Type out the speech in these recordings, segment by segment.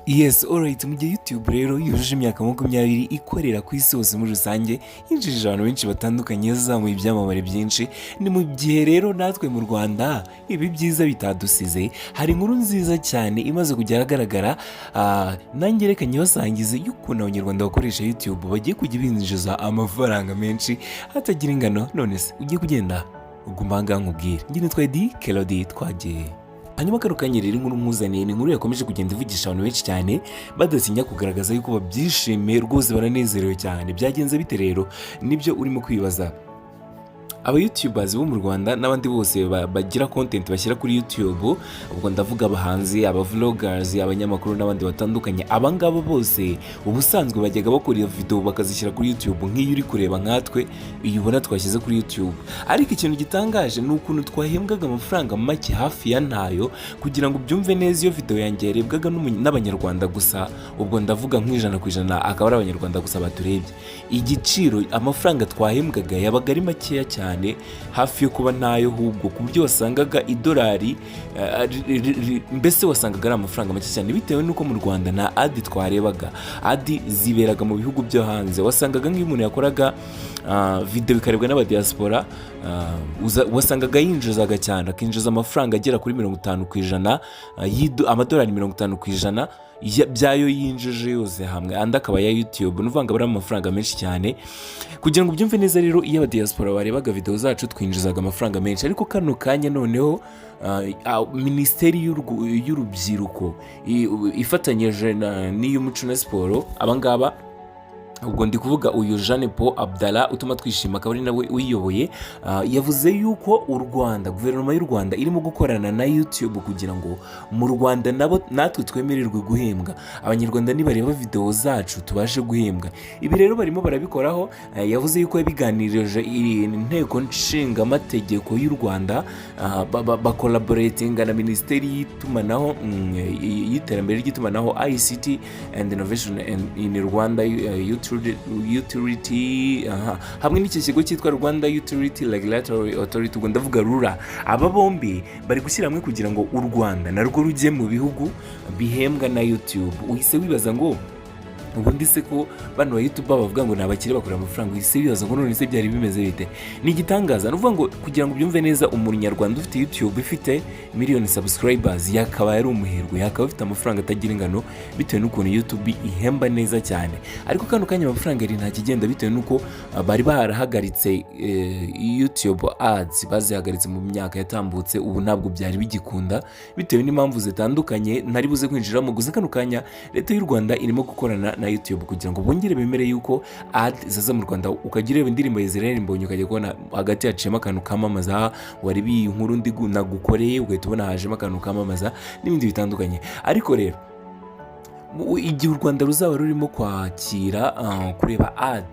Yes, alright. Mu gihe YouTube rero yujuje imyaka 20 ikorera ku isi hose muri rusange, yinjirije abantu benshi batandukanye, yazamuye ibyamamare byinshi. Ni mu gihe rero natwe mu Rwanda ibi byiza bitadusize. Hari inkuru nziza cyane imaze kujya ahagaragara, nanjye reka nyibasangize, y'ukuntu Abanyarwanda bakoresha YouTube bagiye kujya binjiza amafaranga menshi hatagira ingano. None se ugiye kugenda? Uguma aha ngaha nkubwire. Njye nitwa Edi Kelody, twagiye. Hanyuma kano kanya rero inkuru nkuzaniye ni inkuru yakomeje kugenda ivugisha abantu benshi cyane, badatinya kugaragaza yuko babyishimiye rwose, baranezerewe cyane. Byagenze bite rero? Nibyo urimo kwibaza. Aba YouTubers bo mu Rwanda n'abandi bose bagira content bashyira kuri YouTube, ubwo ndavuga abahanzi, aba vloggers, abanyamakuru n'abandi batandukanye, aba ngaba bose ubusanzwe bajyaga bakora iyo video bakazishyira kuri YouTube nk'iyo uri kureba, nkatwe iyo ubona twashyize kuri YouTube. Ariko ikintu gitangaje ni ukuntu twahembwaga amafaranga make, hafi ya ntayo. Kugira ngo ubyumve neza, iyo video yanjye yarebwaga n'Abanyarwanda gusa, ubwo ndavuga nk'100% akaba ari Abanyarwanda gusa baturebye, igiciro, amafaranga twahembwaga yabaga ari makeya cyane, hafi yo kuba ntayo ahubwo, ku buryo wasangaga idolari mbese wasangaga ari amafaranga make cyane, bitewe n'uko mu Rwanda nta ad twarebaga. Ad ziberaga mu bihugu byo hanze. Wasangaga nk'iyo umuntu yakoraga video ikarebwa n'abadiaspora, wasangaga yinjizaga cyane, akinjiza amafaranga agera kuri 50%, amadolari 50% byayo yinjije yose hamwe, andi akaba ya YouTube. Ni ukuvuga ngo aba ari amafaranga menshi cyane. Kugira ngo ubyumve neza rero, iyo abadiaspora barebaga video zacu twinjizaga amafaranga menshi. Ariko kano kanya noneho Minisiteri y'Urubyiruko ifatanyije n'iy'Umuco na Siporo, abangaba ubwo ndi kuvuga uyu Jean Paul Abdallah utuma twishima, akaba ari nawe uyiyoboye, yavuze yuko u Rwanda, guverinoma y'u Rwanda irimo gukorana na YouTube kugira ngo mu Rwanda nabo natwe twemererwe guhembwa, Abanyarwanda nibareba videwo zacu tubashe guhembwa. Ibi rero barimo barabikoraho. Yavuze yuko yabiganirije inteko nshingamategeko y'u Rwanda, bacollaboratinga na Minisiteri y'Itumanaho, y'Iterambere ry'Itumanaho, ICT and Innovation in Rwanda Utility, aha, hamwe n'iki kigo cyitwa Rwanda Utility Regulatory Authority, ubwo ndavuga RURA. Aba bombi bari gushyira hamwe kugira ngo u Rwanda narwo rujye mu bihugu bihembwa na YouTube. Uhise wibaza ngo ubundi se ko bano ba YouTube bavuga ngo ni abakire, bakorera amafaranga, uhise wibaza ngo none se byari bimeze bite? Ni igitangaza. Ni ukuvuga ngo kugira ngo ubyumve neza, Umunyarwanda ufite YouTube ifite miliyoni subscribers yakabaye ari umuherwe, yakaba afite amafaranga atagira ingano, bitewe n'ukuntu YouTube ihemba neza cyane. Ariko kano kanya amafaranga yari nta kigenda, bitewe n'uko bari barahagaritse YouTube ads, bazihagaritse mu myaka yatambutse. Ubu ntabwo byari bigikunda bitewe n'impamvu zitandukanye ntari buze kwinjiramo. Gusa kano kanya Leta y'u Rwanda irimo gukorana na YouTube kugira ngo bongere bemere yuko ad zaza mu Rwanda, ukajya ureba indirimbo ya Israel Mbonyi, ukajya kubona hagati haciyemo akantu kamamaza, wareba iyi nkuru ndi nagukoreye ugahita ubona hajemo akantu kamamaza n'ibindi bitandukanye. Ariko rero igihe u Rwanda ruzaba rurimo kwakira kureba ad,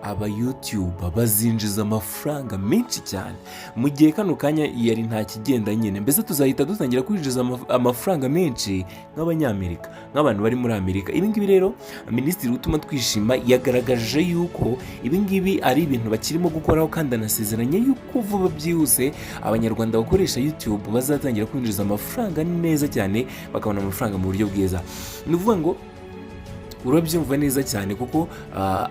aba YouTube bazinjiza amafaranga menshi cyane, mu gihe kano kanya yari nta kigenda nyine. Mbese tuzahita dutangira kwinjiza amafaranga menshi nk'Abanyamerika, nk'abantu bari muri Amerika. Ibi ngibi rero Minisitiri utuma twishima yagaragaje yuko ibi ngibi ari ibintu bakirimo gukoraho, kandi anasezeranye yuko vuba byihuse Abanyarwanda bakoresha YouTube bazatangira kwinjiza amafaranga neza cyane, bakabona amafaranga mu buryo bwiza. Ni ukuvuga ngo urabyumva neza cyane, kuko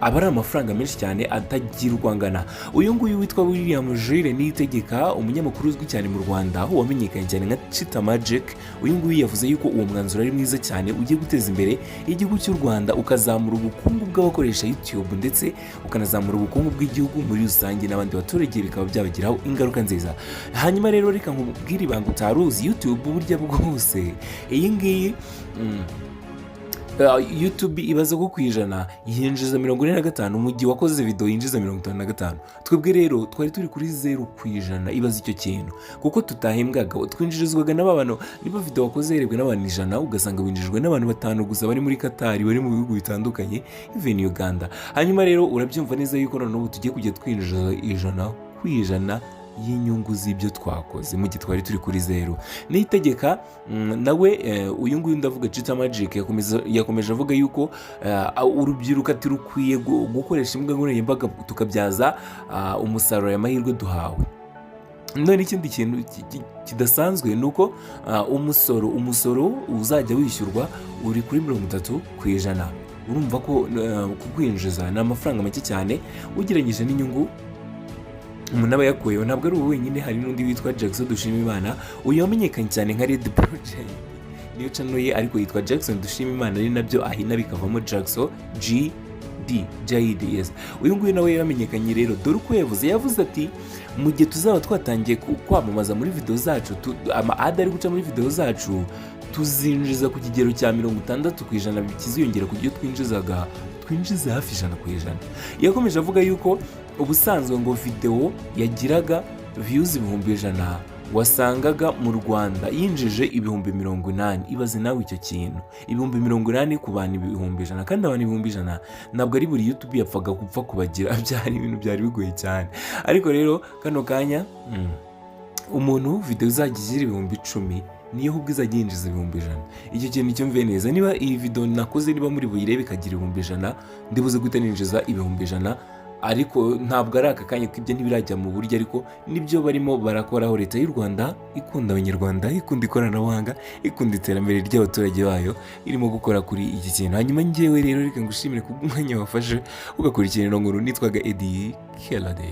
aba ari amafaranga menshi cyane atagirwa angana. Uyu nguyu witwa William Jules Niyitegeka, umunyamakuru uzwi cyane mu Rwanda wamenyekanye cyane nka Chita Magic, uyu nguyu yavuze yuko uwo mwanzuro ari mwiza cyane, ugiye guteza imbere igihugu cy'u Rwanda, ukazamura ubukungu bw'abakoresha YouTube, ndetse ukanazamura ubukungu bw'igihugu muri rusange, n'abandi baturage bikaba byabagiraho ingaruka nziza. Hanyuma rero reka nkubwire ibanga utari uzi. YouTube burya bwose iyi ngiyi, YouTube ibaza ko ku ijana yinjiza 45, mu gihe wakoze video yinjiza 55. Twebwe rero twari turi kuri 0%. Ibaza icyo kintu, kuko tutahembwaga, twinjirizwaga n'abantu. Niba video wakoze yarebwe n'abantu 100, ugasanga winjijwe n'abantu batanu gusa bari muri Katari, bari mu bihugu bitandukanye, even Uganda. Hanyuma rero urabyumva neza yuko noneho ubu tugiye kujya twinjiza 100% y'inyungu z'ibyo twakoze, mu gihe twari turi kuri zeru. Niyitegeka nawe, uyu nguyu ndavuga Chita Magic, yakomeje avuga yuko urubyiruko ati rukwiye gukoresha imbuga nkoranyambaga tukabyaza umusaruro aya mahirwe duhawe. None ikindi kintu kidasanzwe ni uko umusoro uzajya wishyurwa uri kuri 30%. Urumva ko kukwinjiza ni amafaranga make cyane ugereranyije n'inyungu umuntu aba yakuyeho. Ntabwo ari ubu wenyine, hari n'undi witwa Jackson Dushimimana. Uyu wamenyekanye cyane nka Red Project, niyo channel ye, ariko yitwa Jackson Dushimimana, ari nabyo ahina bikavamo Jackson G D J D, yes. Uyu nguyu nawe yamenyekanye rero. Dore uko yavuze. Yavuze ati: "Mu gihe tuzaba twatangiye kwamamaza muri video zacu, ama ad ari guca muri video zacu, tuzinjiza ku kigero cya 60% kiziyongera ku byo twinjizaga, twinjiza hafi 100%." Yakomeje avuga yuko ubusanzwe ngo video yagiraga views 100,000, wasangaga mu Rwanda yinjije 80,000. Ibaze nawe icyo kintu, 80,000 ku bantu 100,000. Kandi abantu 100,000 ntabwo ari buri YouTube yapfaga gupfa kubagira, byari ibintu byari bigoye cyane. Ariko rero kano kanya, umuntu video izajya igira 10,000 niyo ahubwo izajya yinjiza 100,000. Icyo kintu cyumve neza. Niba iyi video nakoze, niba muri buyirebe ikagira 100,000, ndibuze guhita ninjiza 100,000. Ariko ntabwo ari aka kanya kuko ibyo ntibirajya mu buryo, ariko nibyo barimo barakoraho. Leta y'u Rwanda ikunda Abanyarwanda, ikunda ikoranabuhanga, ikunda iterambere ry'abaturage bayo, irimo gukora kuri iki kintu. Hanyuma ngewe rero reka ngushimire kubw'umwanya wafashe ugakurikira ino nkuru. Nitwaga Edi Kelade.